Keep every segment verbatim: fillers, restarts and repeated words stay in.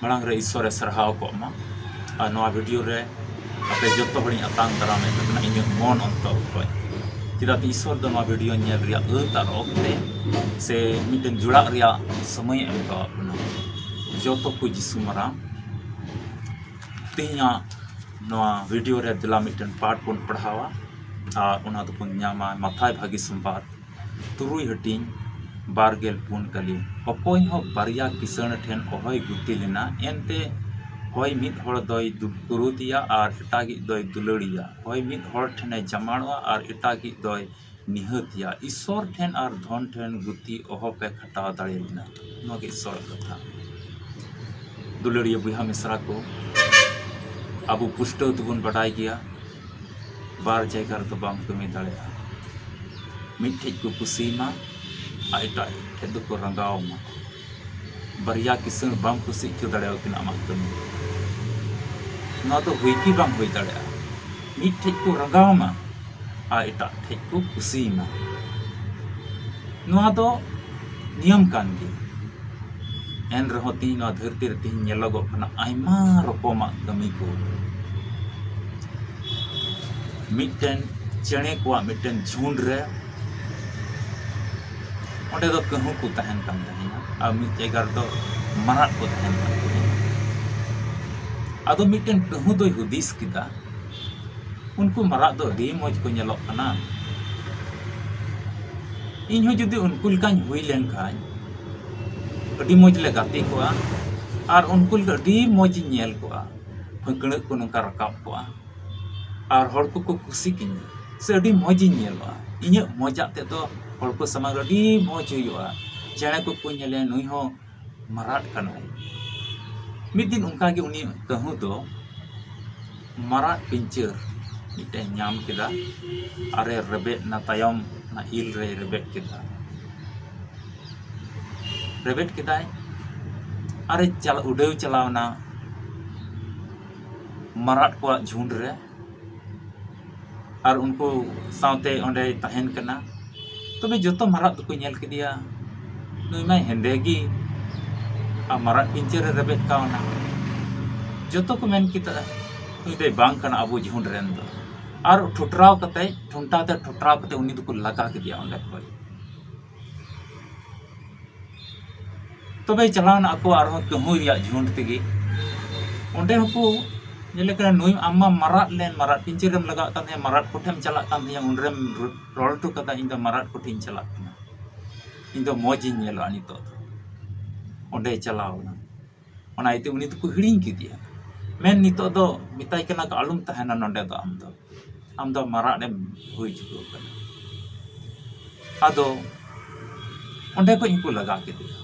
ᱢᱟᱲᱟᱝ ᱨᱮ ᱤᱥᱥᱚᱨᱮ ᱥᱟᱨᱦᱟᱣ ᱠᱚᱜ ᱢᱟ᱾ ᱟᱨ ᱱᱚᱣᱟ ᱵᱷᱤᱰᱤᱭᱳ ᱨᱮ ᱟᱯᱮ ᱡᱚᱛᱚ ᱦᱚᱲᱤᱧ ᱟᱛᱟᱝ ᱫᱟᱨᱟᱢᱮᱫ ᱯᱮ ᱠᱟᱱᱟ ᱤᱧᱟᱹᱜ ᱢᱚᱱ ᱚᱱᱛᱚᱨ ᱠᱷᱚᱱ᱾ ᱪᱮᱫᱟᱜ ᱥᱮ ᱤᱥᱥᱚᱨ ᱫᱚ ᱱᱚᱣᱟ ᱵᱷᱤᱰᱤᱭᱳ ᱧᱮᱞ ᱨᱮᱭᱟᱜ ᱟᱹᱛ ᱟᱨ ᱚᱠᱛᱮ ᱥᱮ ᱢᱤᱫᱴᱮᱱ ᱡᱩᱲᱟᱜ ᱨᱮᱭᱟᱜ ᱥᱚᱢᱚᱭᱮ ᱮᱢ ᱠᱟᱣᱟᱫ ᱵᱚᱱᱟ᱾ ᱡᱚᱛᱚ ᱠᱚ ᱡᱤᱥᱩ ᱢᱟᱨᱟᱝ᱾ ᱛᱮᱦᱮᱧᱟᱜ ᱱᱚᱣᱟ ᱵᱷᱤᱰᱤᱭᱳ ᱨᱮ ᱫᱮᱞᱟ ᱢᱤᱫᱴᱮᱱ ᱯᱟᱴ ᱵᱚᱱ ᱯᱟᱲᱦᱟᱣᱟ ᱟᱨ ᱚᱱᱟ ᱫᱚᱵᱚᱱ ᱧᱟᱢᱟ ᱢᱟᱛᱷᱟᱭ ᱵᱷᱟᱹᱜᱤ ᱥᱚᱢᱵᱟᱫ ᱛᱩᱨᱩᱭ ᱦᱟᱹᱴᱤᱧ ᱵᱟᱨ ᱜᱮᱞ ᱯᱩᱱ ᱠᱟᱹᱞᱤ᱾ ᱚᱠᱚᱭ ᱦᱚᱸ ᱵᱟᱨᱭᱟ ᱠᱤᱥᱟᱹᱬ ᱴᱷᱮᱱ ᱚᱦᱚᱭ ᱜᱩᱛᱤ ᱞᱮᱱᱟ, ᱮᱱᱛᱮ ᱦᱚᱭ ᱢᱤᱫ ᱦᱚᱲ ᱫᱚᱭ ᱫᱩ-, ᱠᱩᱨᱩᱫᱤᱭᱟ ᱟᱨ ᱮᱴᱟᱜᱤᱡ ᱫᱚᱭ ᱫᱩᱞᱟᱹᱲᱤᱭᱟ᱾ ᱦᱚᱭ ᱢᱤᱫ ᱦᱚᱲ ᱴᱷᱮᱱᱮ ᱡᱟᱢᱟᱲᱚᱜᱼᱟ ᱟᱨ ᱮᱴᱟᱜᱤᱡ ᱫᱚᱭ ᱱᱤᱦᱟᱹᱛᱤᱭᱟ᱾ ᱤᱥᱥᱚᱨ ᱴᱷᱮᱱ ᱟᱨ ᱫᱷᱚᱱ ᱴᱷᱮᱱ ᱜᱩᱛᱤ ᱚᱦᱚᱯᱮ ᱠᱷᱟᱴᱟᱣ ᱫᱟᱲᱮ ᱞᱮᱱᱟ᱾ ᱱᱚᱣᱟ ᱜᱮ ᱤᱥᱥᱚᱨᱟᱜ ᱠᱟᱛᱷᱟ᱾ ᱫᱩᱞᱟᱹᱲᱤᱭᱟᱹ ᱵᱚᱭᱦᱟ ᱢᱤᱥᱨᱟ ᱠᱚ, ᱟᱵᱚ ᱯᱩᱥᱴᱟᱹᱣ ᱛᱮᱵᱚᱱ ᱵᱟᱰᱟᱭ ᱜᱮᱭᱟ, ᱵᱟᱨ ᱡᱟᱭᱜᱟ ᱨᱮᱫᱚ ᱵᱟᱢ ᱠᱟᱹᱢᱤ ᱫᱟᱲᱮᱭᱟᱜᱼᱟ᱾ ᱢᱤᱫ ᱴᱷᱮᱡ ᱠᱚ ᱠᱩᱥᱤᱭᱟᱢᱟ ᱟᱨ ᱮᱴᱟᱜ ᱴᱷᱮᱡ ᱫᱚᱠᱚ ᱨᱟᱸᱜᱟᱣ ᱟᱢᱟ᱾ ᱵᱟᱨᱭᱟ ᱠᱤᱥᱟᱹᱬ ᱵᱟᱢ ᱠᱩᱥᱤ ᱦᱚᱪᱚ ᱫᱟᱲᱮᱭᱟᱠᱤᱱᱟ ᱟᱢᱟᱜ ᱠᱟᱹᱢᱤ᱾ ᱱᱚᱣᱟ ᱫᱚ ᱦᱩᱭ ᱜᱮ ᱵᱟᱝ ᱦᱩᱭ ᱫᱟᱲᱮᱭᱟᱜᱼᱟ᱾ ᱢᱤᱫ ᱴᱷᱮᱡ ᱠᱚ ᱨᱟᱸᱜᱟᱣ ᱟᱢᱟ ᱟᱨ ᱮᱴᱟᱜ ᱴᱷᱮᱡ ᱠᱚ ᱠᱩᱥᱤᱭᱟᱢᱟ᱾ ᱱᱚᱣᱟ ᱫᱚ ᱱᱤᱭᱚᱢ ᱠᱟᱱ ᱜᱮᱭᱟ᱾ ᱮᱱ ᱨᱮᱦᱚᱸ ᱛᱮᱦᱮᱧ ᱱᱚᱣᱟ ᱫᱷᱟᱹᱨᱛᱤ ᱨᱮ ᱛᱮᱦᱮᱧ ᱧᱮᱞᱚᱜᱚᱜ ᱠᱟᱱᱟ ᱟᱭᱢᱟ ᱨᱚᱠᱚᱢᱟᱜ ᱠᱟᱹᱢᱤ ᱠᱚ᱾ ᱢᱤᱫᱴᱮᱱ ᱪᱮᱬᱮ ᱠᱚᱣᱟᱜ ᱢᱤᱫᱴᱮᱱ ᱡᱷᱩᱸᱰ ᱨᱮ ᱚᱸᱰᱮ ᱫᱚ ᱠᱟᱹᱦᱩ ᱠᱚ ᱛᱟᱦᱮᱱ ᱠᱟᱱ ᱛᱟᱦᱮᱱᱟ ᱟᱨ ᱢᱤᱫ ᱡᱟᱭᱜᱟ ᱨᱮᱫᱚ ᱢᱟᱨᱟᱜ ᱠᱚ ᱛᱟᱦᱮᱱ ᱠᱟᱱ ᱛᱟᱦᱮᱱᱟ᱾ ᱟᱫᱚ ᱢᱤᱫᱴᱮᱱ ᱠᱟᱹᱦᱩ ᱫᱚᱭ ᱦᱩᱫᱤᱥ ᱠᱮᱫᱟ, ᱩᱱᱠᱩ ᱢᱟᱨᱟᱜ ᱫᱚ ᱟᱹᱰᱤ ᱢᱚᱡᱽ ᱠᱚ ᱧᱮᱞᱚᱜ ᱠᱟᱱᱟ᱾ ᱤᱧᱦᱚᱸ ᱡᱩᱫᱤ ᱩᱱᱠᱩ ᱞᱮᱠᱟᱧ ᱦᱩᱭ ᱞᱮᱱᱠᱷᱟᱱ ᱟᱹᱰᱤ ᱢᱚᱡᱽ ᱞᱮ ᱜᱟᱛᱮ ᱠᱚᱜᱼᱟ ᱟᱨ ᱩᱱᱠᱩ ᱞᱮᱠᱟ ᱟᱹᱰᱤ ᱢᱚᱡᱽ ᱤᱧ ᱧᱮᱞ ᱠᱚᱜᱼᱟ᱾ ᱯᱷᱟᱹᱠᱲᱟᱹᱜ ᱠᱚ ᱱᱚᱝᱠᱟ ᱨᱟᱠᱟᱵ ᱠᱚᱜᱼᱟ ᱟᱨ ᱦᱚᱲ ᱠᱚᱠᱚ ᱠᱩᱥᱤ ᱠᱤᱧᱟ ᱥᱮ ᱟᱹᱰᱤ ᱢᱚᱡᱽ ᱤᱧ ᱧᱮᱞᱚᱜᱼᱟ᱾ ᱤᱧᱟᱹᱜ ᱢᱚᱡᱟᱜ ᱛᱮᱫᱚ ᱦᱚᱲ ᱠᱚ ᱥᱟᱢᱟᱝ ᱨᱮ ᱟᱹᱰᱤ ᱢᱚᱡᱽ ᱦᱩᱭᱩᱜᱼᱟ᱾ ᱪᱮᱬᱮ ᱠᱚᱠᱚ ᱧᱮᱞᱮ, ᱱᱩᱭ ᱦᱚᱸ ᱢᱟᱨᱟᱜ ᱠᱟᱱᱟᱭ᱾ ᱢᱤᱫ ᱫᱤᱱ ᱚᱱᱠᱟᱜᱮ ᱩᱱᱤ ᱠᱟᱹᱦᱩ ᱫᱚ ᱢᱟᱨᱟᱜ ᱯᱤᱧᱪᱟᱹᱨ ᱢᱤᱫᱴᱮᱱ ᱧᱟᱢ ᱠᱮᱫᱟ᱾ ᱟᱨᱮ ᱨᱮᱵᱮᱫ ᱮᱱᱟ, ᱛᱟᱭᱚᱢ ᱚᱱᱟ ᱤᱞ ᱨᱮᱭ ᱨᱮᱵᱮᱫ ᱠᱮᱫᱟ᱾ ᱨᱮᱵᱮᱫ ᱠᱮᱫᱟᱭ ᱟᱨᱮ ᱪᱟᱞ-, ᱩᱰᱟᱹᱣ ᱪᱟᱞᱟᱣ ᱮᱱᱟ ᱢᱟᱨᱟᱜ ᱠᱚᱣᱟᱜ ᱡᱷᱩᱸᱰ ᱨᱮ᱾ ᱟᱨ ᱩᱱᱠᱩ ᱥᱟᱶᱛᱮ ᱚᱸᱰᱮᱭ ᱛᱟᱦᱮᱱ ᱠᱟᱱᱟ᱾ ᱛᱚᱵᱮ ᱡᱚᱛᱚ ᱢᱟᱨᱟᱜ ᱫᱚᱠᱚ ᱧᱮᱞ ᱠᱮᱫᱮᱭᱟ, ᱱᱩᱭ ᱢᱟᱭ ᱦᱮᱸᱫᱮ ᱜᱮ, ᱟᱨ ᱢᱟᱨᱟᱜ ᱯᱤᱧᱪᱟᱹᱨ ᱨᱮ ᱨᱮᱵᱮᱫ ᱠᱟᱣᱱᱟ᱾ ᱡᱚᱛᱚ ᱠᱚ ᱢᱮᱱ ᱠᱮᱫᱟ, "ᱱᱩᱭ ᱫᱚᱭ ᱵᱟᱝ ᱠᱟᱱᱟ ᱟᱵᱚ ᱡᱷᱩᱸᱰ ᱨᱮᱱ ᱫᱚ᱾" ᱟᱨ ᱴᱷᱚᱴᱨᱟᱣ ᱠᱟᱛᱮ, ᱴᱷᱚᱱᱴᱟ ᱛᱮ ᱴᱷᱚᱴᱨᱟᱣ ᱠᱟᱛᱮ ᱩᱱᱤ ᱫᱚᱠᱚ ᱞᱟᱜᱟ ᱠᱮᱫᱮᱭᱟ ᱚᱸᱰᱮ ᱠᱷᱚᱱ᱾ ᱛᱚᱵᱮ ᱪᱟᱞᱟᱣ ᱮᱱᱟ ᱟᱠᱚ ᱟᱨᱦᱚᱸ ᱠᱟᱹᱦᱩ ᱨᱮᱭᱟᱜ ᱡᱷᱩᱸᱰ ᱛᱮᱜᱮ᱾ ᱚᱸᱰᱮ ᱦᱚᱸᱠᱚ ᱧᱮᱞᱮ ᱠᱟᱱᱟ, "ᱱᱩᱭ ᱟᱢ ᱢᱟ ᱢᱟᱨᱟᱫ ᱞᱮᱱ, ᱢᱟᱨᱟᱫ ᱯᱤᱧᱪᱟᱹᱨ ᱨᱮᱢ ᱞᱟᱜᱟᱜ ᱠᱟᱱ ᱛᱟᱦᱮᱸᱫ, ᱢᱟᱨᱟᱫ ᱠᱚᱴᱷᱮᱱ ᱪᱟᱞᱟᱜ ᱠᱟᱱ ᱛᱟᱦᱮᱸᱫ, ᱩᱱᱨᱮᱢ ᱨᱚᱲ ᱦᱚᱴᱚ ᱠᱟᱫᱟ, ᱤᱧ ᱫᱚ ᱢᱟᱨᱟᱫ ᱠᱚᱴᱷᱮᱱ ᱤᱧ ᱪᱟᱞᱟᱜ ᱠᱟᱱᱟ, ᱤᱧ ᱫᱚ ᱢᱚᱡᱽ ᱤᱧ ᱧᱮᱞᱚᱜᱼᱟ ᱱᱤᱛᱚᱜ ᱫᱚ᱾" ᱚᱸᱰᱮᱭ ᱪᱟᱞᱟᱣ ᱮᱱᱟ᱾ ᱚᱱᱟ ᱤᱭᱟᱹᱛᱮ ᱩᱱᱤ ᱫᱚᱠᱚ ᱦᱤᱲᱤᱧ ᱠᱮᱫᱮᱭᱟ᱾ ᱢᱮᱱ ᱱᱤᱛᱚᱜ ᱫᱚ ᱢᱮᱛᱟᱭ ᱠᱟᱱᱟ ᱠᱚ, "ᱟᱞᱚᱢ ᱛᱟᱦᱮᱱᱟ ᱱᱚᱰᱮ ᱫᱚ, ᱟᱢ ᱫᱚ, ᱟᱢ ᱫᱚ ᱢᱟᱨᱟᱫ ᱮᱢ ᱦᱩᱭ ᱪᱩᱠᱟᱹᱣ ᱠᱟᱱᱟ᱾" ᱟᱫᱚ ᱚᱸᱰᱮ ᱠᱷᱚᱡ ᱦᱚᱸᱠᱚ ᱞᱟᱜᱟ ᱠᱮᱫᱮᱭᱟ᱾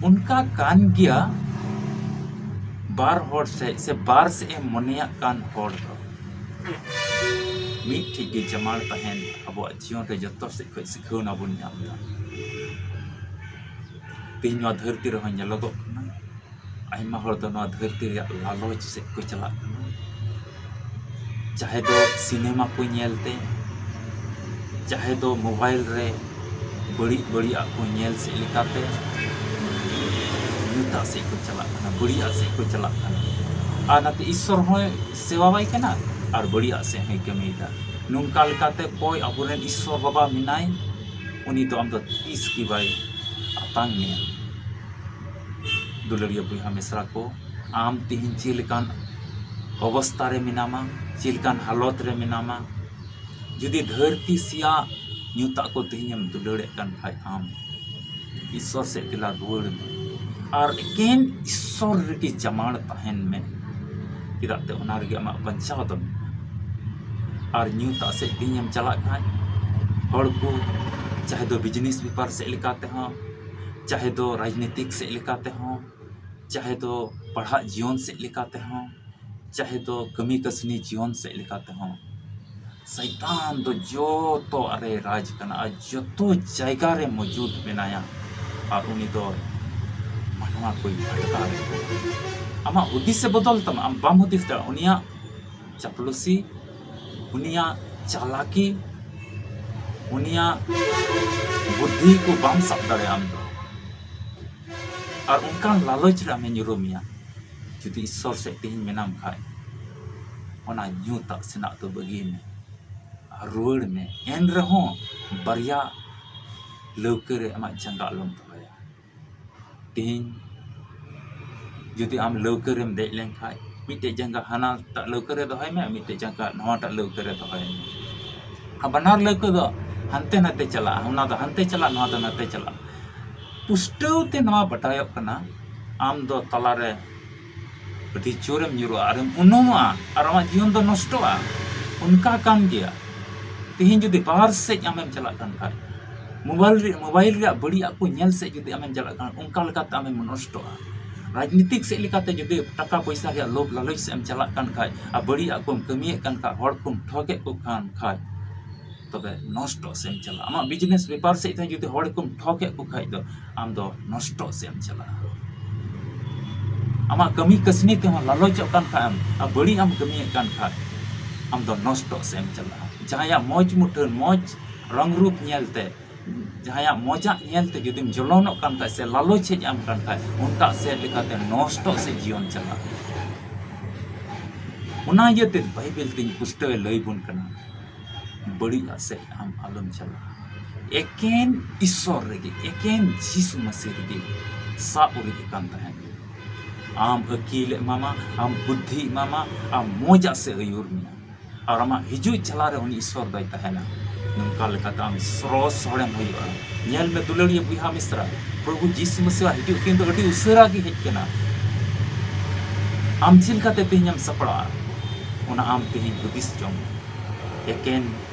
ᱚᱱᱠᱟ ᱠᱟᱱ ᱜᱮᱭᱟ, ᱵᱟᱨ ᱦᱚᱲ ᱥᱮᱫ ᱥᱮ ᱵᱟᱨ ᱥᱮᱫ ᱮ ᱢᱚᱱᱮᱭᱟᱜ ᱠᱟᱱ ᱦᱚᱲ ᱫᱚ ᱢᱤᱫ ᱴᱷᱮᱡ ᱜᱮ ᱡᱟᱢᱟᱲ ᱛᱟᱦᱮᱱ ᱟᱵᱚᱣᱟᱜ ᱡᱤᱭᱚᱱ ᱨᱮ ᱡᱚᱛᱚ ᱥᱮᱫ ᱠᱷᱚᱡ ᱥᱤᱠᱷᱟᱹᱣᱱᱟ ᱵᱚᱱ ᱧᱟᱢ ᱮᱫᱟ᱾ ᱛᱮᱦᱮᱧ ᱱᱚᱣᱟ ᱫᱷᱟᱹᱨᱛᱤ ᱨᱮᱦᱚᱸ ᱧᱮᱞᱚᱜᱚᱜ ᱠᱟᱱᱟ, ᱟᱭᱢᱟ ᱦᱚᱲ ᱫᱚ ᱱᱚᱣᱟ ᱫᱷᱟᱹᱨᱛᱤ ᱨᱮᱭᱟᱜ ᱞᱟᱞᱚᱪ ᱥᱮᱫ ᱠᱚ ᱪᱟᱞᱟᱜ ᱠᱟᱱᱟ᱾ ᱪᱟᱦᱮ ᱫᱚ ᱥᱤᱱᱮᱢᱟ ᱠᱚ ᱧᱮᱞ ᱛᱮ, ᱪᱟᱦᱮ ᱫᱚ ᱢᱳᱵᱟᱭᱤᱞ ᱨᱮ ᱵᱟᱹᱲᱤᱡ ᱵᱟᱹᱲᱤᱡᱟᱜ ᱠᱚ ᱧᱮᱞ ᱥᱮᱫ ᱞᱮᱠᱟᱛᱮ ᱧᱩᱛᱟᱜ ᱥᱮᱫ ᱠᱚ ᱪᱟᱞᱟᱜ ᱠᱟᱱᱟ, ᱵᱟᱹᱲᱤᱡᱟᱜ ᱥᱮᱫ ᱠᱚ ᱪᱟᱞᱟᱜ ᱠᱟᱱᱟ᱾ ᱟᱨ ᱱᱟᱛᱮ ᱤᱥᱥᱚᱨ ᱦᱚᱸᱭ ᱥᱮᱵᱟᱣᱟᱭ ᱠᱟᱱᱟ ᱟᱨ ᱵᱟᱹᱲᱤᱡᱟᱜ ᱥᱮᱫ ᱦᱚᱸᱭ ᱠᱟᱹᱢᱤᱭᱮᱫᱟ᱾ ᱱᱚᱝᱠᱟ ᱞᱮᱠᱟᱛᱮ ᱚᱠᱚᱭ ᱟᱵᱚᱨᱮᱱ ᱤᱥᱥᱚᱨ ᱵᱟᱵᱟ ᱢᱮᱱᱟᱭ, ᱩᱱᱤ ᱫᱚ ᱟᱢ ᱫᱚ ᱛᱤᱥ ᱜᱮ ᱵᱟᱭ ᱟᱛᱟᱝ ᱢᱮᱭᱟ᱾ ᱫᱩᱞᱟᱹᱲᱤᱭᱟᱹ ᱵᱚᱭᱦᱟ ᱢᱤᱥᱨᱟ ᱠᱚ, ᱟᱢ ᱛᱤᱦᱤᱧ ᱪᱮᱫ ᱞᱮᱠᱟᱱ ᱚᱵᱚᱥᱛᱟ ᱨᱮ ᱢᱮᱱᱟᱢᱟ, ᱪᱮᱫ ᱞᱮᱠᱟᱱ ᱦᱟᱞᱚᱛ ᱨᱮ ᱢᱮᱱᱟᱢᱟ, ᱡᱩᱫᱤ ᱫᱷᱟᱹᱨᱛᱤ ᱥᱮᱭᱟ ᱧᱩᱛᱟᱜ ᱠᱚ ᱛᱮᱦᱮᱧᱮᱢ ᱫᱩᱞᱟᱹᱲᱮᱫ ᱠᱟᱱ ᱠᱷᱟᱡ, ᱟᱢ ᱤᱥᱥᱚᱨ ᱥᱮᱫ ᱫᱮᱞᱟ ᱨᱩᱣᱟᱹᱲ ᱢᱮ ᱟᱨ ᱮᱠᱮᱱ ᱤᱥᱥᱚᱨ ᱨᱮᱜᱮ ᱡᱟᱢᱟᱲ ᱛᱟᱦᱮᱱ ᱢᱮ᱾ ᱪᱮᱫᱟᱜ ᱛᱮ ᱚᱱᱟ ᱨᱮᱜᱮ ᱟᱢᱟᱜ ᱵᱟᱧᱪᱟᱣ ᱫᱚ ᱢᱮᱱᱟᱜᱼᱟ᱾ ᱟᱨ ᱧᱩᱛᱟᱜ ᱥᱮᱫ ᱛᱮᱦᱮᱧᱮᱢ ᱪᱟᱞᱟᱜ ᱠᱷᱟᱡ, ᱦᱚᱲ ᱠᱚ ᱪᱟᱦᱮ ᱫᱚ ᱵᱤᱡᱽᱱᱮᱥ ᱵᱮᱯᱟᱨ ᱥᱮᱫ ᱞᱮᱠᱟ ᱛᱮᱦᱚᱸ, ᱪᱟᱦᱮ ᱫᱚ ᱨᱟᱡᱽᱱᱤᱛᱤᱠ ᱥᱮᱫ ᱞᱮᱠᱟ ᱛᱮᱦᱚᱸ, ᱪᱟᱦᱮ ᱫᱚ ᱯᱟᱲᱦᱟᱜ ᱡᱤᱭᱚᱱ ᱥᱮᱫ ᱞᱮᱠᱟ ᱛᱮᱦᱚᱸ, ᱪᱟᱦᱮ ᱫᱚ ᱠᱟᱹᱢᱤ ᱠᱟᱹᱥᱱᱤ ᱡᱤᱭᱚᱱ ᱥᱮᱫ ᱞᱮᱠᱟ ᱛᱮᱦᱚᱸ, ᱥᱟᱭᱛᱟᱱ ᱫᱚ ᱡᱚᱛᱚ ᱟᱨᱮ ᱨᱟᱡᱽ ᱠᱟᱱᱟ ᱟᱨ ᱡᱚᱛᱚ ᱡᱟᱭᱜᱟ ᱨᱮ ᱢᱚᱡᱩᱫ ᱢᱮᱱᱟᱭᱟ᱾ ᱟᱨ ᱩᱱᱤ ᱫᱚ ᱢᱟᱱᱣᱟ ᱠᱚᱭ ᱵᱷᱟᱴᱠᱟᱣᱮᱫ ᱠᱚᱣᱟ᱾ ᱟᱢᱟᱜ ᱦᱩᱫᱤᱥ ᱮ ᱵᱚᱫᱚᱞ ᱛᱟᱢᱟ, ᱟᱢ ᱵᱟᱢ ᱦᱩᱫᱤᱥ ᱫᱟᱲᱮᱭᱟᱜᱼᱟ᱾ ᱩᱱᱤᱭᱟᱜ ᱪᱟᱯᱞᱩᱥᱤ, ᱩᱱᱤᱭᱟᱜ ᱪᱟᱞᱟᱠᱤ, ᱩᱱᱤᱭᱟᱜ ᱵᱩᱫᱽᱫᱷᱤ ᱠᱚ ᱵᱟᱢ ᱥᱟᱵ ᱫᱟᱲᱮᱭᱟᱜᱼᱟ ᱟᱢ ᱫᱚ᱾ ᱟᱨ ᱚᱱᱠᱟᱱ ᱞᱟᱞᱚᱪ ᱨᱮ ᱟᱢᱮ ᱧᱩᱨᱩ ᱢᱮᱭᱟ᱾ ᱡᱩᱫᱤ ᱤᱥᱥᱚᱨ ᱥᱮᱫ ᱛᱮᱦᱮᱧ ᱢᱮᱱᱟᱢ ᱠᱷᱟᱡ, ᱚᱱᱟ ᱧᱩ ᱛᱟᱜ ᱥᱮᱱᱟᱜ ᱫᱚ ᱵᱟᱹᱜᱤᱭ ᱢᱮ ᱟᱨ ᱨᱩᱣᱟᱹᱲ ᱢᱮ᱾ ᱮᱱ ᱨᱮᱦᱚᱸ ᱵᱟᱨᱭᱟ ᱞᱟᱹᱣᱠᱟᱹ ᱨᱮ ᱟᱢᱟᱜ ᱡᱟᱸᱜᱟ ᱟᱞᱚᱢ ᱫᱚᱦᱚᱭᱟ᱾ ᱛᱮᱦᱮᱧ ᱡᱩᱫᱤ ᱟᱢ ᱞᱟᱹᱣᱠᱟᱹ ᱨᱮᱢ ᱫᱮᱡ ᱞᱮᱱᱠᱷᱟᱡ, ᱢᱤᱫᱴᱮᱡ ᱡᱟᱸᱜᱟ ᱦᱟᱱᱟᱴᱟᱜ ᱞᱟᱹᱣᱠᱟᱹ ᱨᱮ ᱫᱚᱦᱚᱭ ᱢᱮ, ᱢᱤᱫᱴᱮᱡ ᱡᱟᱸᱜᱟ ᱱᱚᱣᱟᱴᱟᱜ ᱞᱟᱹᱣᱠᱟᱹ ᱨᱮ ᱫᱚᱦᱚᱭ ᱢᱮ᱾ ᱟᱨ ᱵᱟᱱᱟᱨ ᱞᱟᱹᱣᱠᱟᱹ ᱫᱚ ᱦᱟᱱᱛᱮ ᱱᱟᱛᱮ ᱪᱟᱞᱟᱜᱼᱟ, ᱚᱱᱟ ᱫᱚ ᱦᱟᱱᱛᱮ ᱪᱟᱞᱟᱜ, ᱱᱚᱣᱟ ᱫᱚ ᱱᱟᱛᱮ ᱪᱟᱞᱟᱜ᱾ ᱯᱩᱥᱴᱟᱹᱣ ᱛᱮ ᱱᱚᱣᱟ ᱵᱟᱰᱟᱭᱚᱜ ᱠᱟᱱᱟ, ᱟᱢ ᱫᱚ ᱛᱟᱞᱟᱨᱮ ᱟᱹᱰᱤ ᱡᱳᱨᱮᱢ ᱧᱩᱨᱩᱜᱼᱟ ᱟᱨᱮᱢ ᱩᱱᱩᱢᱚᱜᱼᱟ ᱟᱨ ᱟᱢᱟᱜ ᱡᱤᱭᱚᱱ ᱫᱚ ᱱᱚᱥᱴᱚᱜᱼᱟ᱾ ᱚᱱᱠᱟ ᱠᱟᱱ ᱜᱮᱭᱟ᱾ ᱛᱮᱦᱮᱧ ᱡᱩᱫᱤ ᱵᱟᱨ ᱥᱮᱫ ᱟᱢᱮᱢ ᱪᱟᱞᱟᱜ ᱠᱟᱱ ᱠᱷᱟᱡ, ᱢᱳᱵᱟᱭᱤᱞ ᱨᱮ, ᱢᱳᱵᱟᱭᱤᱞ ᱨᱮᱭᱟᱜ ᱵᱟᱹᱲᱤᱡᱟᱜ ᱠᱚ ᱧᱮᱞ ᱥᱮᱫ ᱡᱩᱫᱤ ᱟᱢᱮᱢ ᱪᱟᱞᱟᱜ ᱠᱷᱟᱱ, ᱚᱱᱠᱟ ᱞᱮᱠᱟᱛᱮ ᱟᱢᱮᱢ ᱱᱚᱥᱴᱚᱜᱼᱟ᱾ ᱨᱟᱡᱽᱱᱤᱛᱤᱠ ᱥᱮᱫ ᱞᱮᱠᱟᱛᱮ ᱡᱩᱫᱤ ᱴᱟᱠᱟ ᱯᱚᱭᱥᱟ ᱨᱮᱭᱟᱜ ᱞᱳᱵᱷ ᱞᱟᱞᱚᱪ ᱥᱮᱫ ᱮᱢ ᱪᱟᱞᱟᱜ ᱠᱟᱱ ᱠᱷᱟᱡ ᱟᱨ ᱵᱟᱹᱲᱤᱡᱟᱜ ᱠᱚᱢ ᱠᱟᱹᱢᱤᱭᱮᱫ ᱠᱟᱱ ᱠᱷᱟᱡ, ᱦᱚᱲ ᱠᱚᱢ ᱴᱷᱚᱠᱮᱫ ᱠᱚ ᱠᱟᱱ ᱠᱷᱟᱡ, ᱛᱚᱵᱮ ᱱᱚᱥᱴᱚᱜ ᱥᱮᱫ ᱮᱢ ᱪᱟᱞᱟᱜᱼᱟ᱾ ᱟᱢᱟᱜ ᱵᱤᱡᱽᱱᱮᱥ ᱵᱮᱯᱟᱨ ᱥᱮᱫ ᱛᱮ ᱡᱩᱫᱤ ᱦᱚᱲ ᱠᱚᱢ ᱴᱷᱚᱠᱮᱫ ᱠᱚ ᱠᱷᱟᱡ ᱫᱚ, ᱟᱢ ᱫᱚ ᱱᱚᱥᱴᱚᱜ ᱥᱮᱫ ᱮᱢ ᱪᱟᱞᱟᱜᱼᱟ᱾ ᱟᱢᱟᱜ ᱠᱟᱹᱢᱤ ᱠᱟᱹᱥᱱᱤ ᱛᱮᱦᱚᱸ ᱞᱟᱞᱚᱪᱚᱜ ᱠᱟᱱ ᱠᱷᱟᱡ ᱮᱢ ᱟᱨ ᱵᱟᱹᱲᱤᱡ ᱮᱢ ᱠᱟᱹᱢᱤᱭᱮᱫ ᱠᱟᱱ ᱠᱷᱟᱡ, ᱟᱢ ᱫᱚ ᱱᱚᱥᱴᱚᱜ ᱥᱮᱫ ᱮᱢ ᱪᱟᱞᱟᱜᱼᱟ᱾ ᱡᱟᱦᱟᱸᱭᱟᱜ ᱢᱚᱡᱽ ᱢᱩᱴᱷᱟᱹᱱ, ᱢᱚᱡᱽ ᱨᱚᱝ ᱨᱩᱯ ᱧᱮᱞᱛᱮ, ᱡᱟᱦᱟᱸᱭᱟᱜ ᱢᱚᱡᱟᱜ ᱧᱮᱞᱛᱮ ᱡᱩᱫᱤᱢ ᱡᱚᱞᱚᱱᱚᱜ ᱠᱟᱱ ᱠᱷᱟᱡ ᱥᱮ ᱞᱟᱞᱚᱪ ᱦᱮᱡ ᱟᱢ ᱠᱟᱱ ᱠᱷᱟᱡ, ᱚᱱᱠᱟ ᱥᱮᱫ ᱞᱮᱠᱟᱛᱮ ᱱᱚᱥᱴᱚᱜ ᱥᱮᱫ ᱡᱤᱭᱚᱱ ᱪᱟᱞᱟᱜᱼᱟ᱾ ᱚᱱᱟ ᱤᱭᱟᱹᱛᱮ ᱵᱟᱭᱵᱮᱞ ᱛᱤᱧ ᱯᱩᱥᱴᱟᱹᱣ ᱮ ᱞᱟᱹᱭ ᱵᱚᱱ ᱠᱟᱱᱟ, ᱵᱟᱹᱲᱤᱡᱟᱜ ᱥᱮᱫ ᱟᱢ ᱟᱞᱚᱢ ᱪᱟᱞᱟᱜᱼᱟ᱾ ᱮᱠᱮᱱ ᱤᱥᱥᱚᱨ ᱨᱮᱜᱮ, ᱮᱠᱮᱱ ᱡᱤᱥᱩ ᱢᱟᱹᱥᱤ ᱨᱮᱜᱮ ᱥᱟᱵ ᱩᱨᱤᱡ ᱟᱠᱟᱱ ᱛᱟᱦᱮᱱ ᱜᱮ᱾ ᱟᱢ ᱟᱹᱠᱤᱞ ᱮ ᱮᱢᱟᱢᱟ, ᱟᱢ ᱵᱩᱫᱽᱫᱷᱤ ᱮᱢᱟᱢᱟ, ᱟᱢ ᱢᱚᱡᱟᱜ ᱥᱮᱫ ᱟᱹᱭᱩᱨ ᱢᱮᱭᱟ᱾ ᱟᱨ ᱟᱢᱟᱜ ᱦᱤᱡᱩᱜ ᱪᱟᱞᱟᱣ ᱨᱮ ᱩᱱᱤ ᱤᱥᱥᱚᱨ ᱫᱚᱭ ᱛᱟᱦᱮᱱᱟ᱾ ᱱᱚᱝᱠᱟ ᱞᱮᱠᱟᱛᱮ ᱟᱢ ᱥᱨᱚᱥ ᱦᱚᱲᱮᱢ ᱦᱩᱭᱩᱜᱼᱟ᱾ ᱧᱮᱞ ᱢᱮ ᱫᱩᱞᱟᱹᱲᱤᱭᱟᱹ ᱵᱚᱭᱦᱟ ᱢᱤᱥᱨᱟ, ᱯᱨᱚᱵᱷᱩ ᱡᱤᱥᱩ ᱢᱟᱹᱥᱤᱦᱟᱜ ᱦᱤᱡᱩᱜ ᱫᱤᱱ ᱫᱚ ᱟᱹᱰᱤ ᱩᱥᱟᱹᱨᱟ ᱜᱮ ᱦᱮᱡ ᱠᱟᱱᱟ᱾ ᱟᱢ ᱪᱮᱫ ᱞᱮᱠᱟᱛᱮ ᱛᱮᱦᱮᱧ ᱮᱢ ᱥᱟᱯᱲᱟᱜᱼᱟ, ᱚᱱᱟ ᱟᱢ ᱛᱮᱦᱮᱧ ᱦᱩᱫᱤᱥ ᱡᱚᱝ ᱢᱮ᱾ ᱮᱠᱮᱱ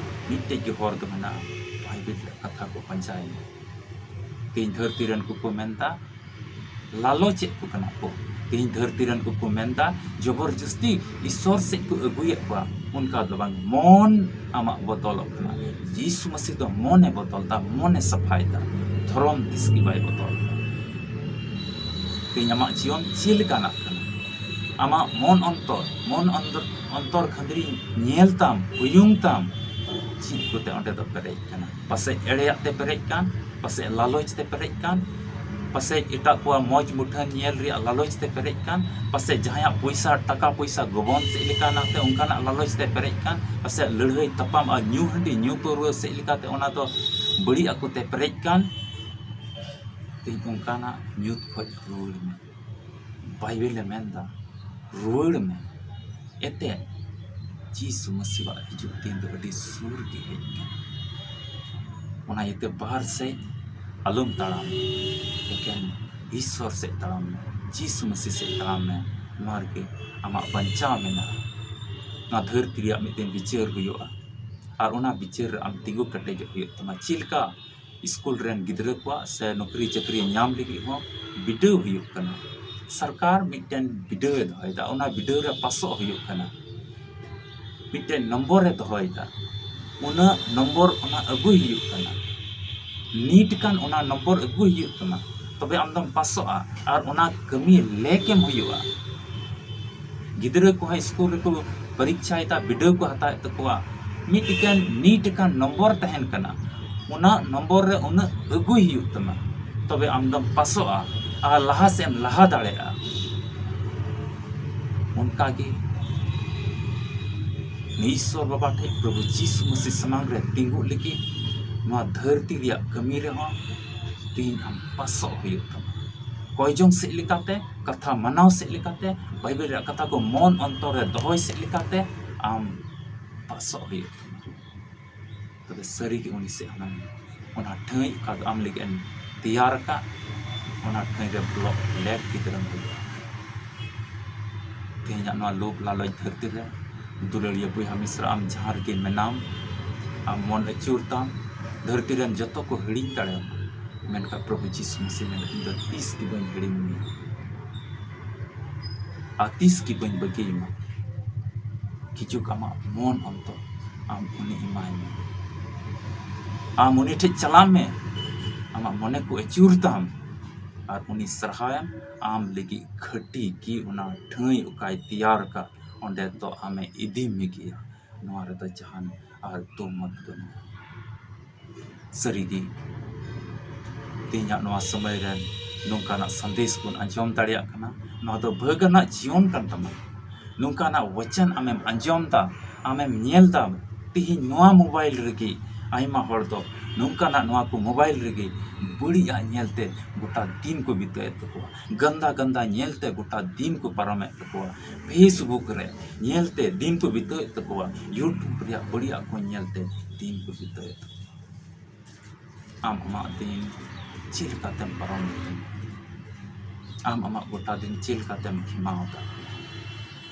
ᱢᱤᱫᱴᱮᱡ ᱜᱮ ᱦᱚᱨ ᱫᱚ ᱢᱮᱱᱟᱜᱼᱟ, ᱵᱟᱭᱵᱮᱞ ᱨᱮᱭᱟᱜ ᱠᱟᱛᱷᱟ ᱠᱚ ᱯᱟᱸᱡᱟᱭ ᱢᱮ᱾ ᱛᱮᱦᱮᱧ ᱫᱷᱟᱹᱨᱛᱤ ᱨᱮᱱ ᱠᱚᱠᱚ ᱢᱮᱱᱫᱟ, ᱞᱟᱞᱚᱪᱮᱫ ᱠᱚ ᱠᱟᱱᱟ ᱠᱚ᱾ ᱛᱮᱦᱮᱧ ᱫᱷᱟᱹᱨᱛᱤ ᱨᱮᱱ ᱠᱚᱠᱚ ᱢᱮᱱᱫᱟ, ᱡᱚᱵᱚᱨ ᱡᱚᱥᱛᱤ ᱤᱥᱥᱚᱨ ᱥᱮᱫ ᱠᱚ ᱟᱹᱜᱩᱭᱮᱫ ᱠᱚᱣᱟ᱾ ᱚᱱᱠᱟ ᱫᱚ ᱵᱟᱝ, ᱢᱚᱱ ᱟᱢᱟᱜ ᱵᱚᱫᱚᱞᱚᱜ ᱠᱟᱱᱟ᱾ ᱡᱤᱥᱩ ᱢᱟᱹᱥᱤ ᱫᱚ ᱢᱚᱱᱮ ᱵᱚᱫᱚᱞ ᱫᱟ, ᱢᱚᱱᱮ ᱥᱟᱯᱷᱟᱭ ᱫᱟ᱾ ᱫᱷᱚᱨᱚᱢ ᱛᱤᱥ ᱜᱮ ᱵᱟᱭ ᱵᱚᱫᱚᱞ ᱫᱟ᱾ ᱛᱮᱦᱮᱧ ᱟᱢᱟᱜ ᱡᱤᱭᱚᱱ ᱪᱮᱫ ᱞᱮᱠᱟᱱᱟᱜ ᱠᱟᱱᱟ? ᱟᱢᱟᱜ ᱢᱚᱱ ᱚᱱᱛᱚᱨ, ᱢᱚᱱ ᱚᱱᱫᱚᱨ, ᱚᱱᱛᱚᱨ ᱠᱷᱟᱹᱱᱫᱽᱨᱤ ᱧᱮᱞ ᱛᱟᱢ, ᱩᱭᱩᱝ ᱛᱟᱢ, ᱪᱮᱫ ᱠᱚᱛᱮ ᱚᱸᱰᱮ ᱫᱚ ᱯᱮᱨᱮᱡ ᱠᱟᱱᱟ? ᱯᱟᱥᱮᱡ ᱮᱲᱮᱭᱟᱜ ᱛᱮ ᱯᱮᱨᱮᱡ ᱠᱟᱱ, ᱯᱟᱥᱮᱡ ᱞᱟᱞᱚᱪ ᱛᱮ ᱯᱮᱨᱮᱡ ᱠᱟᱱ, ᱯᱟᱥᱮᱡ ᱮᱴᱟᱜ ᱠᱚᱣᱟᱜ ᱢᱚᱡᱽ ᱢᱩᱴᱷᱟᱹᱱ ᱧᱮᱞ ᱨᱮᱭᱟᱜ ᱞᱟᱞᱚᱪ ᱛᱮ ᱯᱮᱨᱮᱡ ᱠᱟᱱ, ᱯᱟᱥᱮᱡ ᱡᱟᱦᱟᱸᱭᱟᱜ ᱯᱚᱭᱥᱟ, ᱴᱟᱠᱟ ᱯᱚᱭᱥᱟ ᱜᱚᱵᱚᱱ ᱪᱮᱫ ᱞᱮᱠᱟᱱᱟᱜ ᱛᱮ ᱚᱱᱠᱟᱱᱟᱜ ᱞᱟᱞᱚᱪ ᱛᱮ ᱯᱮᱨᱮᱡ ᱠᱟᱱ, ᱯᱟᱥᱮᱡ ᱞᱟᱹᱲᱦᱟᱹᱭ ᱛᱟᱯᱟᱢ ᱟᱨ ᱧᱩ ᱦᱟᱺᱰᱤ, ᱧᱩ ᱯᱟᱹᱣᱨᱟᱹ ᱪᱮᱫ ᱞᱮᱠᱟᱛᱮ ᱚᱱᱟ ᱫᱚ ᱵᱟᱹᱲᱤᱡ ᱟᱠᱚ ᱛᱮ ᱯᱮᱨᱮᱡ ᱠᱟᱱ᱾ ᱛᱮᱦᱮᱧ ᱚᱱᱠᱟᱱᱟᱜ ᱧᱩᱛ ᱠᱷᱚᱡ ᱨᱩᱣᱟᱹᱲ ᱢᱮ᱾ ᱵᱟᱭᱵᱮᱞ ᱮ ᱢᱮᱱᱫᱟ, ᱨᱩᱣᱟᱹᱲ ᱢᱮ᱾ ᱮᱱᱛᱮᱫ ᱡᱤᱥᱩ ᱢᱟᱹᱥᱤᱣᱟᱜ ᱦᱤᱡᱩᱜ ᱫᱤᱱ ᱫᱚ ᱟᱹᱰᱤ ᱥᱩᱨ ᱜᱮ ᱦᱮᱡ ᱠᱟᱱᱟ᱾ ᱚᱱᱟ ᱤᱭᱟᱹᱛᱮ ᱵᱟᱦᱟᱨ ᱥᱮᱫ ᱟᱞᱚᱢ ᱛᱟᱲᱟᱢ, ᱮᱠᱮᱱ ᱤᱥᱥᱚᱨ ᱥᱮᱫ ᱛᱟᱲᱟᱢ ᱢᱮ, ᱡᱤᱥᱩ ᱢᱟᱹᱥᱤ ᱥᱮᱫ ᱛᱟᱲᱟᱢ ᱢᱮ᱾ ᱱᱚᱣᱟ ᱨᱮᱜᱮ ᱟᱢᱟᱜ ᱵᱟᱧᱪᱟᱣ ᱢᱮᱱᱟᱜᱼᱟ᱾ ᱱᱚᱣᱟ ᱫᱷᱟᱹᱨᱛᱤ ᱨᱮᱭᱟᱜ ᱢᱤᱫᱴᱮᱱ ᱵᱤᱪᱟᱹᱨ ᱦᱩᱭᱩᱜᱼᱟ, ᱟᱨ ᱚᱱᱟ ᱵᱤᱪᱟᱹᱨ ᱨᱮ ᱟᱢ ᱛᱤᱸᱜᱩ ᱠᱮᱴᱮᱡᱚᱜ ᱦᱩᱭᱩᱜ ᱛᱟᱢᱟ᱾ ᱪᱮᱫ ᱞᱮᱠᱟ ᱥᱠᱩᱞ ᱨᱮᱱ ᱜᱤᱫᱽᱨᱟᱹ ᱠᱚᱣᱟᱜ ᱥᱮ ᱱᱚᱠᱨᱤ ᱪᱟᱹᱠᱨᱤ ᱧᱟᱢ ᱞᱟᱹᱜᱤᱫ ᱦᱚᱸ ᱵᱤᱰᱟᱹᱣ ᱦᱩᱭᱩᱜ ᱠᱟᱱᱟ᱾ ᱥᱚᱨᱠᱟᱨ ᱢᱤᱫᱴᱮᱱ ᱵᱤᱰᱟᱹᱣ ᱮ ᱫᱚᱦᱚᱭᱮᱫᱟ, ᱚᱱᱟ ᱵᱤᱰᱟᱹᱣ ᱨᱮ ᱯᱟᱥᱚᱜ ᱦᱩᱭᱩᱜ ᱠᱟᱱᱟ᱾ ᱢᱤᱫᱴᱮᱱ ᱱᱚᱢᱵᱚᱨ ᱮ ᱫᱚᱦᱚᱭᱮᱫᱟ, ᱩᱱᱟᱹᱜ ᱱᱚᱢᱵᱚᱨ ᱚᱱᱟ ᱟᱹᱜᱩᱭ ᱦᱩᱭᱩᱜ ᱠᱟᱱᱟ᱾ ᱱᱤᱴ ᱠᱟᱱ ᱚᱱᱟ ᱱᱚᱢᱵᱚᱨ ᱟᱹᱜᱩᱭ ᱦᱩᱭᱩᱜ ᱠᱟᱱᱟ, ᱛᱚᱵᱮ ᱟᱢ ᱫᱚᱢ ᱯᱟᱥᱚᱜᱼᱟ ᱟᱨ ᱚᱱᱟ ᱠᱟᱹᱢᱤ ᱞᱮᱠᱮᱢ ᱦᱩᱭᱩᱜᱼᱟ᱾ ᱜᱤᱫᱽᱨᱟᱹ ᱠᱚᱦᱚᱸ ᱥᱠᱩᱞ ᱨᱮᱠᱚ ᱯᱚᱨᱤᱠᱪᱷᱟᱭᱮᱫᱟ, ᱵᱤᱰᱟᱹᱣ ᱠᱚ ᱦᱟᱛᱟᱣᱮᱫ ᱛᱟᱠᱚᱣᱟ, ᱢᱤᱫᱴᱮᱱ ᱱᱤᱴ ᱠᱟᱱ ᱱᱚᱢᱵᱚᱨ ᱛᱟᱦᱮᱱ ᱠᱟᱱᱟ, ᱚᱱᱟ ᱱᱚᱢᱵᱚᱨ ᱨᱮ ᱩᱱᱟᱹᱜ ᱟᱹᱜᱩᱭ ᱦᱩᱭᱩᱜ ᱛᱟᱢᱟ, ᱛᱚᱵᱮ ᱟᱢ ᱫᱚᱢ ᱯᱟᱥᱚᱜᱼᱟ ᱟᱨ ᱞᱟᱦᱟ ᱥᱮᱫ ᱮᱢ ᱞᱟᱦᱟ ᱫᱟᱲᱮᱭᱟᱜᱼᱟ᱾ ᱚᱱᱠᱟᱜᱮ ᱤᱥᱥᱚᱨ ᱵᱟᱵᱟ ᱴᱷᱮᱱ ᱯᱨᱚᱵᱷᱩ ᱡᱤᱥᱩ ᱢᱟᱹᱥᱤ ᱥᱟᱢᱟᱝ ᱨᱮ ᱛᱤᱸᱜᱩᱜ ᱞᱟᱹᱜᱤᱫ ᱱᱚᱣᱟ ᱫᱷᱟᱹᱨᱛᱤ ᱨᱮᱭᱟᱜ ᱠᱟᱹᱢᱤ ᱨᱮᱦᱚᱸ ᱛᱮᱦᱮᱧ ᱟᱢ ᱯᱟᱥᱚᱜ ᱦᱩᱭᱩᱜ ᱛᱟᱢᱟ᱾ ᱠᱚᱭ ᱡᱚᱝ ᱥᱮᱫ ᱞᱮᱠᱟᱛᱮ, ᱠᱟᱛᱷᱟ ᱢᱟᱱᱟᱣ ᱥᱮᱫ ᱞᱮᱠᱟᱛᱮ, ᱵᱟᱭᱵᱮᱞ ᱨᱮᱭᱟᱜ ᱠᱟᱛᱷᱟ ᱠᱚ ᱢᱚᱱ ᱚᱱᱛᱚᱨ ᱨᱮ ᱫᱚᱦᱚᱭ ᱥᱮᱫ ᱞᱮᱠᱟᱛᱮ ᱟᱢ ᱯᱟᱥᱚᱜ ᱦᱩᱭᱩᱜ ᱛᱟᱢᱟ᱾ ᱛᱚᱵᱮ ᱥᱟᱹᱨᱤᱜᱮ ᱩᱱᱤ ᱥᱮᱫ ᱦᱩᱱᱟᱹᱝ ᱚᱱᱟ ᱴᱷᱟᱹᱭ ᱚᱠᱟ ᱫᱚ ᱟᱢ ᱞᱟᱹᱜᱤᱫ ᱮᱢ ᱛᱮᱭᱟᱨ ᱟᱠᱟᱫ, ᱚᱱᱟ ᱴᱷᱟᱹᱭ ᱨᱮ ᱵᱚᱞᱚᱜ ᱞᱮᱠ ᱜᱤᱫᱽᱨᱟᱹᱢ ᱦᱩᱭᱩᱜᱼᱟ᱾ ᱛᱮᱦᱮᱧᱟᱜ ᱱᱚᱣᱟ ᱞᱳᱵᱷ ᱞᱟᱞᱚᱪ ᱫᱷᱟᱹᱨᱛᱤ ᱨᱮ, ᱫᱩᱞᱟᱹᱲᱤᱭᱟᱹ ᱵᱚᱭᱦᱟ ᱢᱤᱥᱨᱟ, ᱟᱢ ᱡᱟᱦᱟᱸ ᱨᱮᱜᱮ ᱢᱮᱱᱟᱢ, ᱟᱢ ᱢᱚᱱ ᱟᱹᱪᱩᱨ ᱛᱟᱢ, ᱫᱷᱟᱹᱨᱛᱤ ᱨᱮᱱ ᱡᱚᱛᱚ ᱠᱚ ᱦᱤᱲᱤᱧ ᱫᱟᱲᱮᱭᱟᱢᱟ, ᱢᱮᱱᱠᱷᱟᱱ ᱯᱨᱚᱵᱷᱩ ᱡᱤᱥᱩ ᱢᱟᱹᱥᱤ ᱢᱮᱱᱟ, "ᱤᱧ ᱫᱚ ᱛᱤᱥ ᱜᱮ ᱵᱟᱹᱧ ᱦᱤᱲᱤᱧ ᱢᱮᱭᱟ ᱟᱨ ᱛᱤᱥ ᱜᱮ ᱵᱟᱹᱧ ᱵᱟᱹᱜᱤᱭᱟᱢᱟ᱾" ᱠᱤᱪᱷᱩᱠ ᱟᱢᱟᱜ ᱢᱚᱱ ᱚᱱᱛᱚᱨ ᱟᱢ ᱩᱱᱤ ᱮᱢᱟᱭ ᱢᱮ᱾ ᱟᱢ ᱩᱱᱤ ᱴᱷᱮᱱ ᱪᱟᱞᱟᱜ ᱢᱮ, ᱟᱢᱟᱜ ᱢᱚᱱᱮ ᱠᱚ ᱟᱹᱪᱩᱨ ᱛᱟᱢ ᱟᱨ ᱩᱱᱤ ᱥᱟᱨᱦᱟᱣᱮᱢ᱾ ᱟᱢ ᱞᱟᱹᱜᱤᱫ ᱠᱷᱟᱹᱴᱤ ᱜᱮ ᱚᱱᱟ ᱴᱷᱟᱹᱭ ᱚᱠᱟᱭ ᱛᱮᱭᱟᱨ ᱟᱠᱟᱫ, ᱚᱸᱰᱮ ᱫᱚ ᱟᱢᱮ ᱤᱫᱤ ᱢᱮᱜᱮᱭᱟ᱾ ᱱᱚᱣᱟ ᱨᱮᱫᱚ ᱡᱟᱦᱟᱱ ᱟᱨ ᱫᱩᱢᱟᱹᱛ ᱵᱟᱹᱱᱩᱜᱼᱟ᱾ ᱥᱟᱹᱨᱤᱜᱮ ᱛᱮᱦᱮᱧᱟᱜ ᱱᱚᱣᱟ ᱥᱚᱢᱚᱭ ᱨᱮ ᱱᱚᱝᱠᱟᱱᱟᱜ ᱥᱟᱸᱫᱮᱥ ᱵᱚᱱ ᱟᱸᱡᱚᱢ ᱫᱟᱲᱮᱭᱟᱜ ᱠᱟᱱᱟ᱾ ᱱᱚᱣᱟ ᱫᱚ ᱵᱷᱟᱹᱜᱟᱱᱟᱜ ᱡᱤᱭᱚᱱ ᱠᱟᱱ ᱛᱟᱢᱟ᱾ ᱱᱚᱝᱠᱟᱱᱟᱜ ᱣᱟᱪᱟᱱ ᱟᱢᱮᱢ ᱟᱸᱡᱚᱢ ᱫᱟ, ᱟᱢᱮᱢ ᱧᱮᱞ ᱫᱟ, ᱛᱤᱦᱤᱧ ᱱᱚᱣᱟ ᱢᱳᱵᱟᱭᱤᱞ ᱨᱮᱜᱮ ᱟᱭᱢᱟ ᱦᱚᱲ ᱫᱚ ᱱᱚᱝᱠᱟᱱᱟᱜ, ᱱᱚᱣᱟ ᱠᱚ ᱢᱳᱵᱟᱭᱤᱞ ᱨᱮᱜᱮ ᱵᱟᱹᱲᱤᱡᱟᱜ ᱧᱮᱞᱛᱮ ᱜᱚᱴᱟ ᱫᱤᱱ ᱠᱚ ᱵᱤᱛᱟᱹᱣᱮᱫ ᱛᱟᱠᱚᱣᱟ, ᱜᱟᱱᱫᱟ ᱜᱟᱱᱫᱟ ᱧᱮᱞᱛᱮ ᱜᱚᱴᱟ ᱫᱤᱱ ᱠᱚ ᱯᱟᱨᱚᱢᱮᱫ ᱛᱟᱠᱚᱣᱟ᱾ Facebook ᱨᱮ ᱧᱮᱞᱛᱮ ᱫᱤᱱ ᱠᱚ ᱵᱤᱛᱟᱹᱣᱮᱫ ᱛᱟᱠᱚᱣᱟ, YouTube ᱨᱮᱭᱟᱜ ᱵᱟᱹᱲᱤᱡᱟᱜ ᱠᱚ ᱧᱮᱞᱛᱮ ᱫᱤᱱ ᱠᱚ ᱵᱤᱛᱟᱹᱣᱮᱫ ᱛᱟᱠᱚᱣᱟ᱾ ᱟᱢ ᱟᱢᱟᱜ ᱫᱤᱱ ᱪᱮᱫ ᱞᱮᱠᱟᱛᱮᱢ ᱯᱟᱨᱚᱢᱮᱫ ᱛᱟᱢᱟ? ᱟᱢ ᱟᱢᱟᱜ ᱜᱚᱴᱟ ᱫᱤᱱ ᱪᱮᱫ ᱞᱮᱠᱟᱛᱮᱢ ᱠᱷᱮᱢᱟᱣ ᱫᱟ?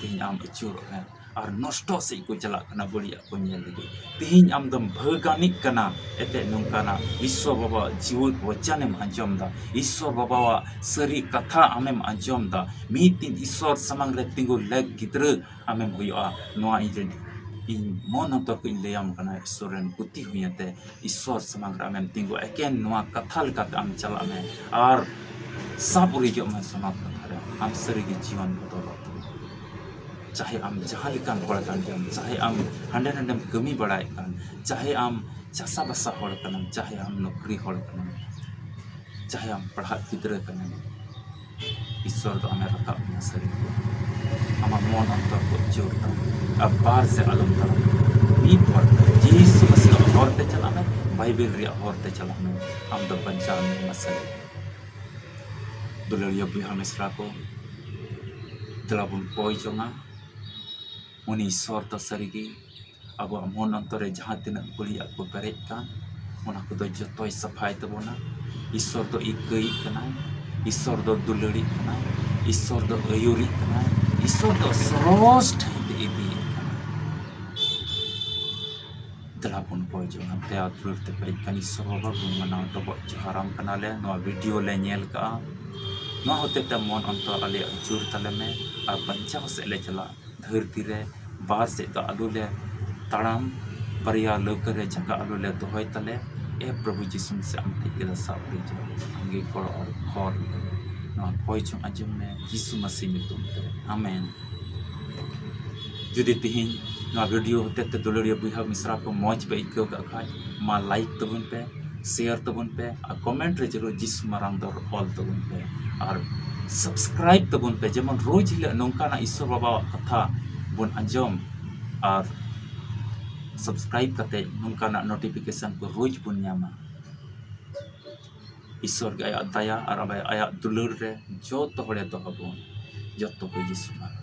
ᱛᱮᱦᱮᱧ ᱟᱢ ᱟᱹᱪᱩᱨᱚᱜ ᱢᱮ ᱟᱨ ᱱᱚᱥᱴᱚ ᱥᱮᱫ ᱠᱚ ᱪᱟᱞᱟᱜ ᱠᱟᱱᱟ ᱵᱟᱹᱲᱤᱡᱟᱜ ᱠᱚ ᱧᱮᱞ ᱞᱟᱹᱜᱤᱫ᱾ ᱛᱮᱦᱮᱧ ᱟᱢ ᱫᱚᱢ ᱵᱷᱟᱹᱜᱟᱱᱤᱜ ᱠᱟᱱᱟ, ᱮᱱᱛᱮᱫ ᱱᱚᱝᱠᱟᱱᱟᱜ ᱤᱥᱥᱚᱨ ᱵᱟᱵᱟᱣᱟᱜ ᱡᱤᱣᱮᱫ ᱣᱟᱪᱟᱱᱮᱢ ᱟᱸᱡᱚᱢ ᱫᱟ, ᱤᱥᱥᱚᱨ ᱵᱟᱵᱟᱣᱟᱜ ᱥᱟᱹᱨᱤ ᱠᱟᱛᱷᱟ ᱟᱢᱮᱢ ᱟᱸᱡᱚᱢ ᱫᱟ᱾ ᱢᱤᱫ ᱫᱤᱱ ᱤᱥᱥᱚᱨ ᱥᱟᱢᱟᱝ ᱨᱮ ᱛᱤᱸᱜᱩ ᱞᱮᱠ ᱜᱤᱫᱽᱨᱟᱹ ᱟᱢᱮᱢ ᱦᱩᱭᱩᱜᱼᱟ᱾ ᱱᱚᱣᱟ ᱤᱧ ᱨᱮᱱ, ᱤᱧ ᱢᱚᱱ ᱚᱱᱛᱚᱨ ᱠᱷᱚᱱ ᱤᱧ ᱞᱟᱹᱭᱟᱢ ᱠᱟᱱᱟ, ᱤᱥᱥᱚᱨ ᱨᱮᱱ ᱜᱩᱛᱤ ᱦᱩᱭ ᱟᱛᱮ ᱤᱥᱥᱚᱨ ᱥᱟᱢᱟᱝ ᱨᱮ ᱟᱢᱮᱢ ᱛᱤᱸᱜᱩ, ᱮᱠᱮᱱ ᱱᱚᱣᱟ ᱠᱟᱛᱷᱟ ᱞᱮᱠᱟᱛᱮ ᱟᱢ ᱪᱟᱞᱟᱜ ᱢᱮ ᱟᱨ ᱥᱟᱵ ᱩᱨᱤᱡᱚᱜ ᱢᱮ ᱥᱚᱱᱚᱛ ᱠᱟᱛᱷᱟ ᱨᱮ᱾ ᱟᱢ ᱥᱟᱹᱨᱤᱜᱮ ᱡᱤᱭᱚᱱ ᱵᱚᱫᱚᱞᱚᱜ ᱛᱟᱢᱟ᱾ ᱪᱟᱦᱮ ᱟᱢ ᱡᱟᱦᱟᱸ ᱞᱮᱠᱟᱱ ᱦᱚᱲ ᱠᱟᱱ ᱜᱮᱭᱟᱢ, ᱪᱟᱦᱮ ᱟᱢ ᱦᱟᱸᱰᱮ ᱱᱟᱸᱰᱮᱢ ᱠᱟᱹᱢᱤ ᱵᱟᱲᱟᱭᱮᱫ ᱠᱟᱱ, ᱪᱟᱦᱮ ᱟᱢ ᱪᱟᱥᱟᱵᱟᱥᱟ ᱦᱚᱲ ᱠᱟᱱᱟᱢ, ᱪᱟᱦᱮ ᱟᱢ ᱱᱚᱠᱨᱤ ᱦᱚᱲ ᱠᱟᱱᱟᱢ, ᱪᱟᱦᱮ ᱟᱢ ᱯᱟᱲᱦᱟᱜ ᱜᱤᱫᱽᱨᱟᱹ ᱠᱟᱱᱟᱢ, ᱤᱥᱥᱚᱨ ᱫᱚ ᱟᱢᱮ ᱨᱟᱠᱟᱵ ᱢᱮᱭᱟ ᱥᱟᱹᱨᱤ ᱜᱮ᱾ ᱟᱢᱟᱜ ᱢᱚᱱ ᱚᱱᱛᱚᱨ ᱠᱚ ᱡᱳᱨ ᱛᱟᱢ, ᱟᱨ ᱵᱟᱨ ᱥᱮᱫ ᱟᱞᱚᱢ ᱛᱟᱲᱟᱢ᱾ ᱢᱤᱫ ᱦᱚᱨ ᱛᱮ, ᱡᱤᱥᱩ ᱢᱟᱹᱥᱤᱦᱟᱜ ᱦᱚᱨ ᱛᱮ ᱪᱟᱞᱟᱜ ᱢᱮ, ᱵᱟᱭᱵᱮᱞ ᱨᱮᱭᱟᱜ ᱦᱚᱨ ᱛᱮ ᱪᱟᱞᱟᱜ ᱢᱮ, ᱟᱢ ᱫᱚ ᱵᱟᱧᱪᱟᱣ ᱢᱮ ᱢᱟᱥᱮ᱾ ᱫᱩᱞᱟᱹᱲᱤᱭᱟᱹ ᱵᱚᱭᱦᱟ ᱢᱤᱥᱨᱟ ᱠᱚ, ᱫᱮᱞᱟ ᱵᱚᱱ ᱠᱚᱭ ᱡᱚᱝᱟ ᱩᱱᱤ ᱤᱥᱥᱚᱨ ᱫᱚ ᱥᱟᱹᱨᱤᱜᱮ ᱟᱵᱚᱣᱟᱜ ᱢᱚᱱ ᱚᱱᱛᱚᱨ ᱨᱮ ᱡᱟᱦᱟᱸ ᱛᱤᱱᱟᱹᱜ ᱵᱟᱹᱲᱤᱡᱟᱜ ᱠᱚ ᱯᱮᱨᱮᱡ ᱠᱟᱱ, ᱚᱱᱟ ᱠᱚᱫᱚ ᱡᱚᱛᱚᱭ ᱥᱟᱯᱷᱟᱭ ᱛᱟᱵᱚᱱᱟ᱾ ᱤᱥᱥᱚᱨ ᱫᱚ ᱤᱠᱟᱹᱭᱤᱡ ᱠᱟᱱᱟᱭ, ᱤᱥᱥᱚᱨ ᱫᱚ ᱫᱩᱞᱟᱹᱲᱤᱡ ᱠᱟᱱᱟᱭ, ᱤᱥᱥᱚᱨ ᱫᱚ ᱟᱹᱭᱩᱨᱤᱡ ᱠᱟᱱᱟᱭ, ᱤᱥᱥᱚᱨ ᱫᱚ ᱥᱚᱨᱚᱥ ᱴᱷᱟᱶ ᱛᱮ ᱤᱫᱤᱭᱮᱫ ᱠᱟᱱᱟᱭ᱾ ᱫᱮᱞᱟ ᱵᱚᱱ ᱠᱚᱭ ᱡᱚᱝᱟ, ᱫᱟᱭᱟ ᱫᱩᱞᱟᱹᱲ ᱛᱮ ᱯᱮᱨᱮᱡ ᱠᱟᱱ ᱤᱥᱥᱚᱨ ᱵᱟᱵᱟ, ᱵᱚᱱ ᱢᱟᱱᱟᱣ ᱰᱚᱵᱚᱜ ᱡᱚᱦᱟᱨᱟᱢ ᱠᱟᱱᱟᱞᱮ᱾ ᱱᱚᱣᱟ ᱵᱷᱤᱰᱤᱭᱳ ᱞᱮ ᱧᱮᱞ ᱠᱟᱜᱼᱟ, ᱱᱚᱣᱟ ᱦᱚᱛᱮᱛᱮ ᱢᱚᱱ ᱚᱱᱛᱚᱨ ᱟᱞᱮᱭᱟᱜ ᱡᱳᱨ ᱛᱟᱞᱮ ᱢᱮ ᱟᱨ ᱵᱟᱧᱪᱟᱣ ᱥᱮᱫ ᱞᱮ ᱪᱟᱞᱟᱜ᱾ ᱫᱷᱟᱹᱨᱛᱤ ᱨᱮ ᱵᱟᱨ ᱥᱮᱫ ᱫᱚ ᱟᱞᱚ ᱞᱮ ᱛᱟᱲᱟᱢ, ᱵᱟᱨᱭᱟ ᱞᱟᱹᱣᱠᱟᱹ ᱨᱮ ᱡᱟᱸᱜᱟ ᱟᱞᱚ ᱞᱮ ᱫᱚᱦᱚᱭ ᱛᱟᱞᱮ᱾ ᱮ ᱯᱨᱚᱵᱷᱩ ᱡᱤᱥᱩ ᱢᱟᱥᱤ, ᱟᱢ ᱴᱷᱮᱡ ᱜᱮᱞᱮ ᱥᱟᱵ ᱨᱤᱡᱷᱟᱹᱣ, ᱟᱢᱜᱮ ᱜᱚᱲᱚ ᱟᱨ ᱦᱚᱨ᱾ ᱱᱚᱣᱟ ᱠᱚᱭ ᱪᱚᱝ ᱟᱸᱡᱚᱢ ᱢᱮ ᱡᱤᱥᱩ ᱢᱟᱥᱤ ᱧᱩᱛᱩᱢ ᱛᱮ, ᱟᱢᱮᱱ᱾ ᱡᱩᱫᱤ ᱛᱤᱦᱤᱧ ᱱᱚᱣᱟ ᱵᱷᱤᱰᱤᱭᱳ ᱦᱚᱛᱮᱛᱮ ᱫᱩᱞᱟᱹᱲᱤᱭᱟᱹ ᱵᱚᱭᱦᱟ ᱢᱤᱥᱨᱟ ᱠᱚ ᱢᱚᱡᱽ ᱯᱮ ᱟᱹᱭᱠᱟᱹᱣ ᱠᱟᱜ ᱠᱷᱟᱡ, ᱢᱟ ᱞᱟᱭᱤᱠ ᱛᱟᱵᱚᱱ ᱯᱮ, share ᱛᱟᱵᱚᱱ ᱯᱮ ᱟᱨ comment ᱨᱮ ᱡᱟᱹᱨᱩᱲ ᱡᱤᱥᱩ ᱢᱟᱨᱟᱝ ᱫᱚ ᱚᱞ ᱛᱟᱵᱚᱱ ᱯᱮ ᱟᱨ subscribe ᱛᱟᱵᱚᱱ ᱯᱮ, ᱡᱮᱢᱚᱱ ᱨᱳᱡᱽ ᱦᱤᱞᱳᱜ ᱱᱚᱝᱠᱟᱱᱟᱜ ᱤᱥᱥᱚᱨ ᱵᱟᱵᱟᱣᱟᱜ ᱠᱟᱛᱷᱟ ᱵᱚᱱ ᱟᱸᱡᱚᱢ ᱟᱨ subscribe ᱠᱟᱛᱮ ᱱᱚᱝᱠᱟᱱᱟᱜ notification ᱠᱚ ᱨᱳᱡᱽ ᱵᱚᱱ ᱧᱟᱢᱟ᱾ ᱤᱥᱥᱚᱨ ᱜᱮ ᱟᱭᱟᱜ ᱫᱟᱭᱟ ᱟᱨ ᱟᱭᱟᱜ ᱫᱩᱞᱟᱹᱲ ᱨᱮ ᱡᱚᱛᱚ ᱦᱚᱲᱮ ᱫᱚᱦᱚ ᱵᱚᱱ᱾ ᱡᱚᱛᱚ ᱠᱚ ᱡᱤᱥᱩ ᱢᱟᱨᱟᱝ᱾